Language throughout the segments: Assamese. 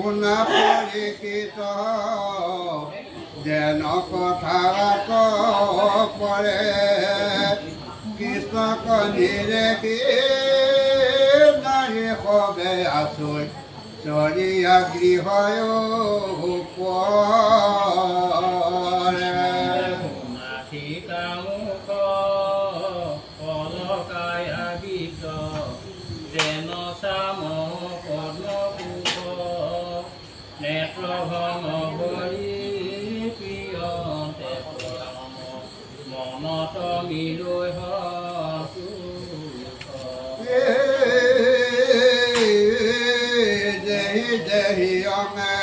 শুনা পৰীক্ষিত যেন কথা পৰে কৃষ্ণ কনিৰে নাৰী সবে আছৈ চৰিয়া গৃহ পৰে। দেহি দেহি অঙে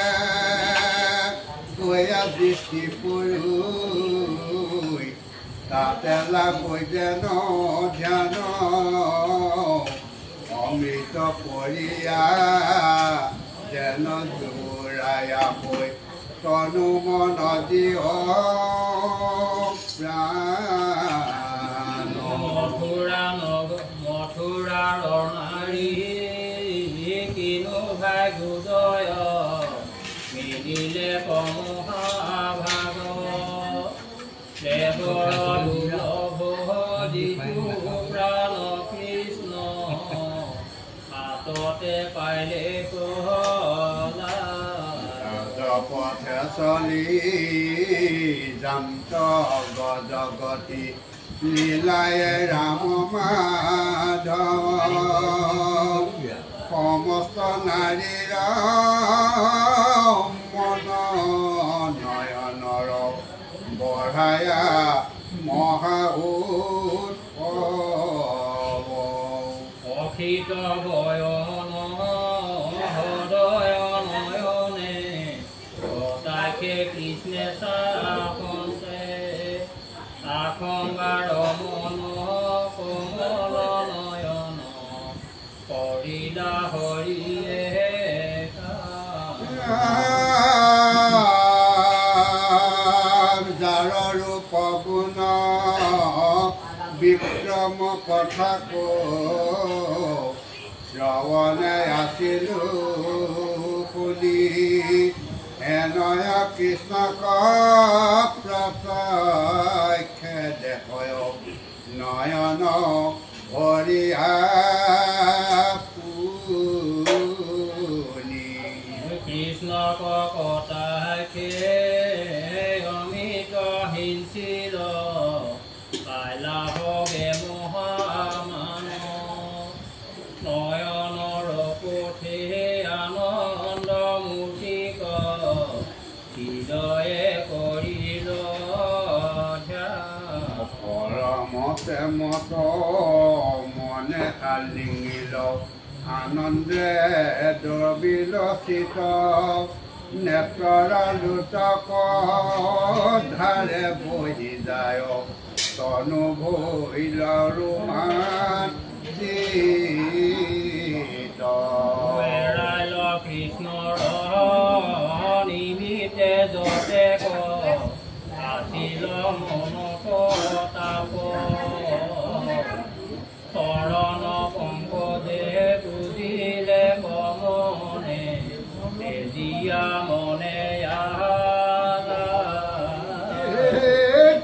গৈয়া দৃষ্টি পুৰুই তাতে লাগৈ যেন ধ্যান অমৃত পৰিয়া যেন জোৰায়া হৈ তনু মন দিয় প্ৰাণ। মথুৰাৰ নাৰী কিনো ভাগ্যোদয় মিলিলে কমহাভাগ দেৱৰ দুৰ্লভ যিটো প্ৰাণ কৃষ্ণ হাততে পাইলে কহলা। পথে চলি যান্ত গজগতি লীলায় ৰাম মাধৱ সমস্ত নাৰীৰ মন নয়নৰ বঢ়ায়া মহা উৎসৱ। অখিত বয়ন হৃদয় নয়নে কটাক্ষে কৃষ্ণে চাখন্তে আসংগাৰ মন কোমল নয়ন কৰিলা হৰিয়ে। যাৰ ৰূপ গুণ বিক্ৰম কথা শ্ৰৱণে আছিলো শুনি হেনয় কৃষ্ণক প্ৰত্যক্ষে দেখয় নয়ন ভৰিয়া পুনি। কৃষ্ণক কটাক্ষে অমিত হিংসিল পাইলা হবে মহামান নয়নৰ পথে আনন্দ মূৰ্তিক হৃদয়ে কৰিল ধ্যান। পৰমতে মত মনে আলিঙিল আনন্দে দ্ৰবিল চিত নেত্ৰৰ লোতক ধাৰে বহি যায় তনু ভৈল ৰোমান চিত। এৰাইল কৃষ্ণৰ নিমিতে যতেক আছিল মনত তাপ চৰণ পংকজে বুজিলে কমনে তেজিয়া মনে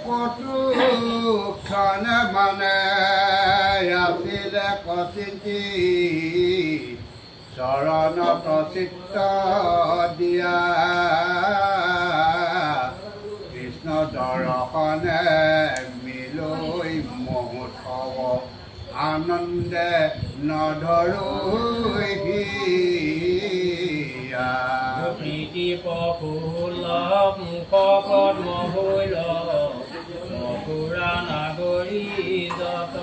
কতো ক্ষণে মানে আছিলে কচিন্তি চৰণত চিত্ত দিয়া কৃষ্ণ দৰ্শনে মিলৈ মহোৎসৱ আনন্দে নধৰো হিয়া। প্ৰীতি প্ৰফুল্ল মুখ পদ্ম ভৈল মথুৰা নাগৰী যত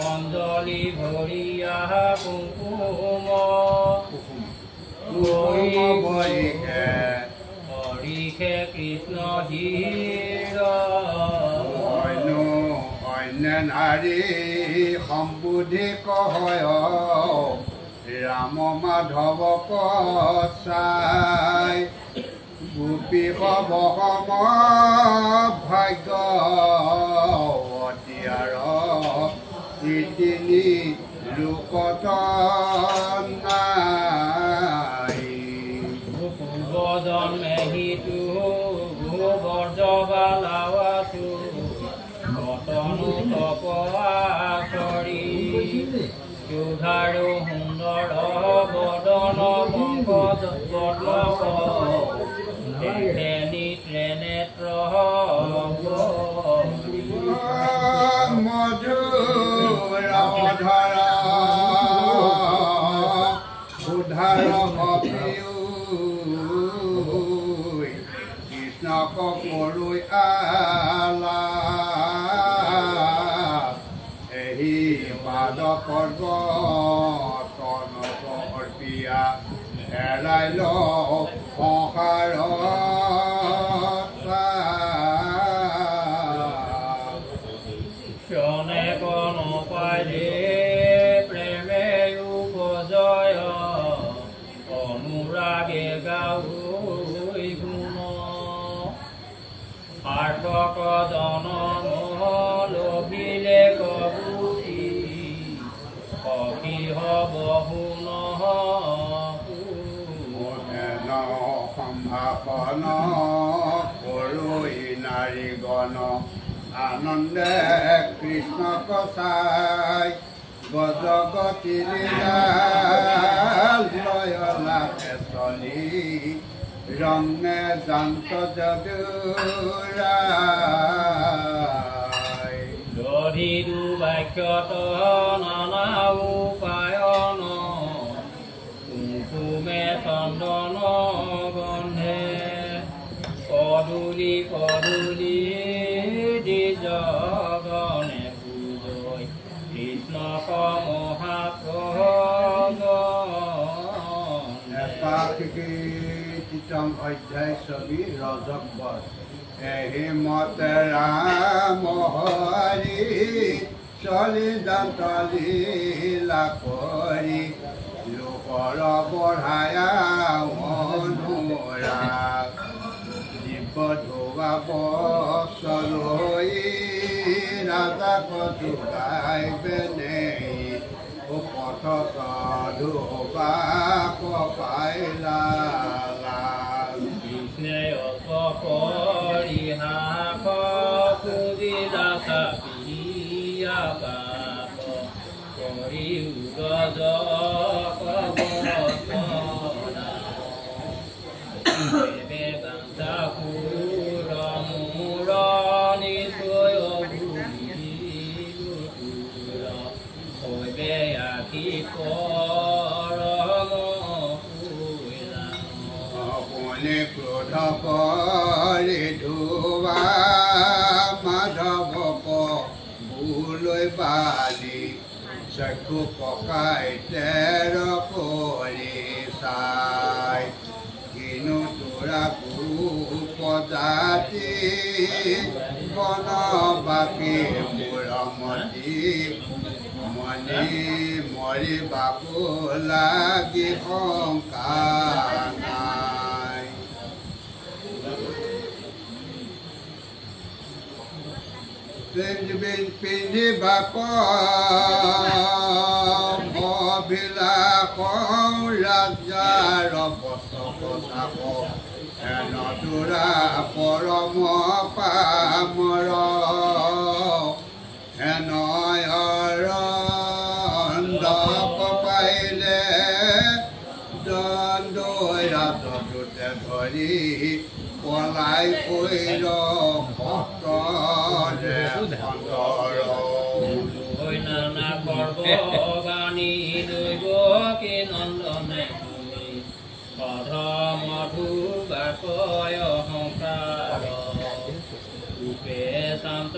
অঞ্জলি ভৰিয়া কুংকুম বৰিষে হৰিষে কৃষ্ণ ধীৰ। অন্য অন্য নাৰী সম্বুধি কহয় ৰাম মাধৱ চাই গোপী সব সম ভাগ্যৱতী আৰু ইতিনি লোকত নাই। চক্ষুধাৰু সুন্দৰ বদন পংকজ পদ্ম দেখে নিত্ৰে নেত্ৰ মধুৰ অধৰ সুধাৰ কৃষ্ণক কৰৈ আলা এহি পাদ পৰ্ব তনক অৰ্পিয়া এৰাইল সংসাৰ। ক্ষণে কন পাইলে প্ৰেমে উপজয় অনুৰাগে গাৱৈ গুণ সাৰ্থক জনম লভিলে কবুতি সখী হব শুন। সম্ভাষণ কৰৈ নাৰীগণ আনন্দে কৃষ্ণক চাই গজগতি লয়লাতে চলি ৰঙে জান্ত যদুৰাই। দধিদু বাক্যত নানা উপায়ন কুমকুমে চন্দন গন্ধে পদূলি পদূলি দ্বিজগণে পূজৈ কৃষ্ণক মহাপ্ৰগণে। একাশীতম অধ্যায় ছবি ৰজকবৰ। এহি মতে ৰাম হৰি চলি যান্ত লীলা কৰি লোকৰ বঢ়ায়া অনুৰাগ জীৱ ধোৱা বছৰৈ ৰাজাক যোগাই বেনেই পথ ধোবাক পাইলা। কৃষ্ণে পৰিহাস পূজিলা চাপিয়া পাপ কৰি উদজক দেৱে বাঞ্ছা সুৰ মোৰ নিশ্চয় হৈবে আখি পৰম কোনে ক্ৰোধ কৰি ধোৱা মাধৱক বোলৈ বালি চক্ষু পকাই তেৰ কৰি চাই কিনো তোৰা উপজাতি বনবাসী মূৰমতী মণি মৰিবাকো লাগি শংকা নাই। পিন্ধিবাক বিলাস ৰাজাৰ বছক চাক হেন তোৰা পৰম পামৰ হেন পাইলে দণ্ডতে ধৰি পলাই কৈৰ সত্তৰে অন্তৰ। নানা পৰ্ববাণী দৈৱ কি নন্দনে তুমি অধ মধু বাকয় সংসাৰ ৰূপে শান্ত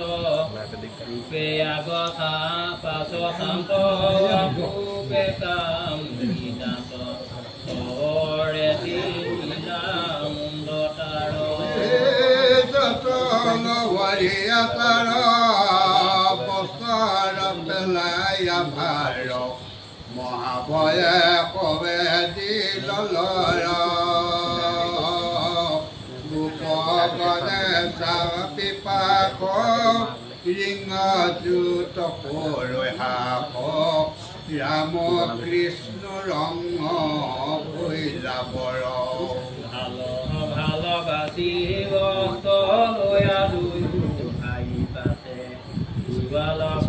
ৰূপে আগথা পাছ শান্ত ৰূপে কাম নিদান্ত সৰে তিনিলা মুণ্ড তাৰ। যতন বৰিয়া তাৰ বছৰ পেলাইয়া ভাৰ মহাভয়ে কবে দিল গোপগণে চাপি পাক ৰিঙজুত কৰৈ হাক ৰাম কৃষ্ণ ৰঙ ভৈলা বৰ। ভাল ভাল বাচিব লৈয়া দুয়ো ভাই পাছে দুবালক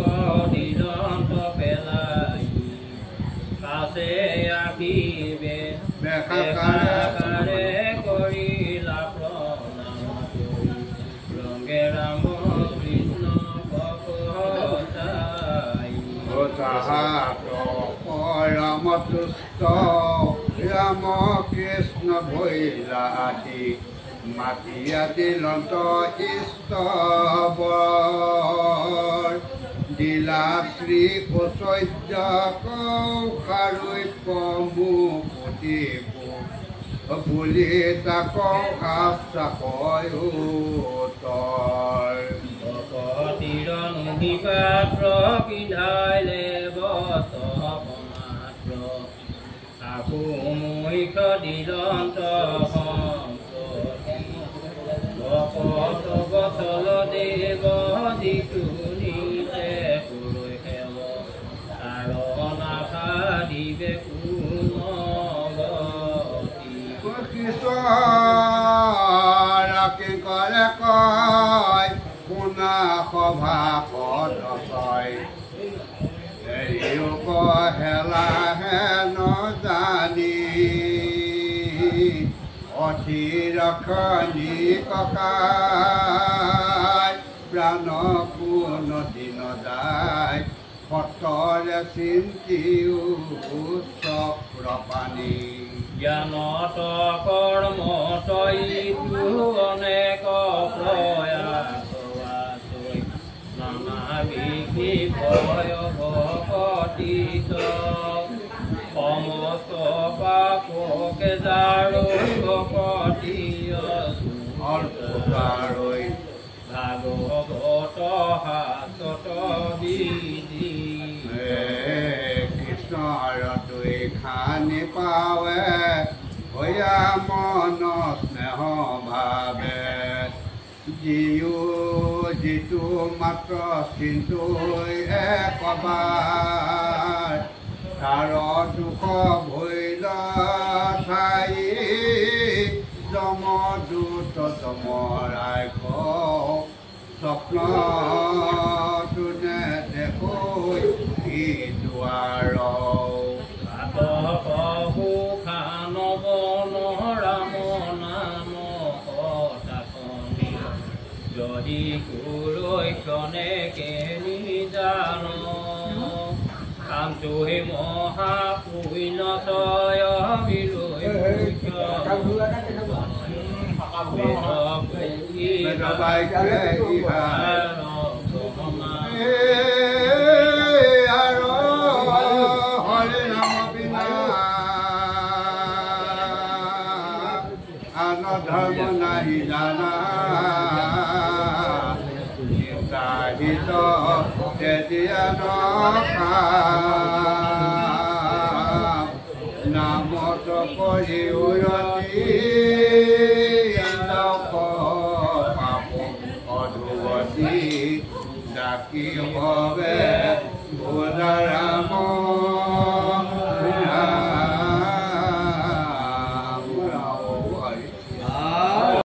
দিলন্ত পেলাই একাকাৰে কৰিলা প্ৰণাম ৰঙ্গে ৰাম কৃষ্ণ ভকতাই। তাহাত পৰম তুষ্ট ৰাম কৃষ্ণ ভৈলা আদি মাতিয়া দিলন্ত ইষ্টবৰ দিলা শ্ৰী ঐশ্বৰ্য কৌশাৰূপ্য মুকুতি বুলি তাক আশ্বাস উত্তৰ। ভকতিৰ নুহি পাত্ৰ পিন্ধাইলে বস্ত্ৰ মাত্ৰ আকৌ মৈখ দিলন্ত সম্প্ৰতি ভকত বচল দেৱ যিটো নিতে কৰৈ সেৱ তাৰ নাসাধিবে কোন গতি। কৃষ্ণ কৰে কয় শুনা সভা সদস্যই হেলা হেন জানি অধীৰ খনি ককাই প্ৰাণ কোন দিন যায় সতৰে চিন্তিও চক্ৰপাণি। জ্ঞানত কৰ্মত ইটো অনেক প্ৰয়াস আছৈ নানা বিধি ভয় ভকতিত সমস্ত পাপকে যাৰৈ ভকতি অল্প তাৰৈ ভাগৱত শাস্ত্ৰত বিধি। কৃষ্ণৰ দুই খানি পাৱে হৈয়া মন স্নেহ ভাৱে যিও যিটো মাত্ৰ চিন্তৈ একবাৰ তাৰ দুখ ভৈল ঠাই যমদূত যমৰাই স্বপ্ন তোনে দেখৈ ই দুৱাৰ। খান বন ৰাম নাম কথাখনি যদি কুৰক্ষণে কেনি জান কান্তুহি মহাপুণ্য চয় বিলৈ হৰি নাম বিনা আন ধৰ্ম নাহি জানা চিন্তাহিত তেতিয়া নামত কৰি উৰতি পাপ অধুৱতী ডাকি হবে ভোলাৰাম।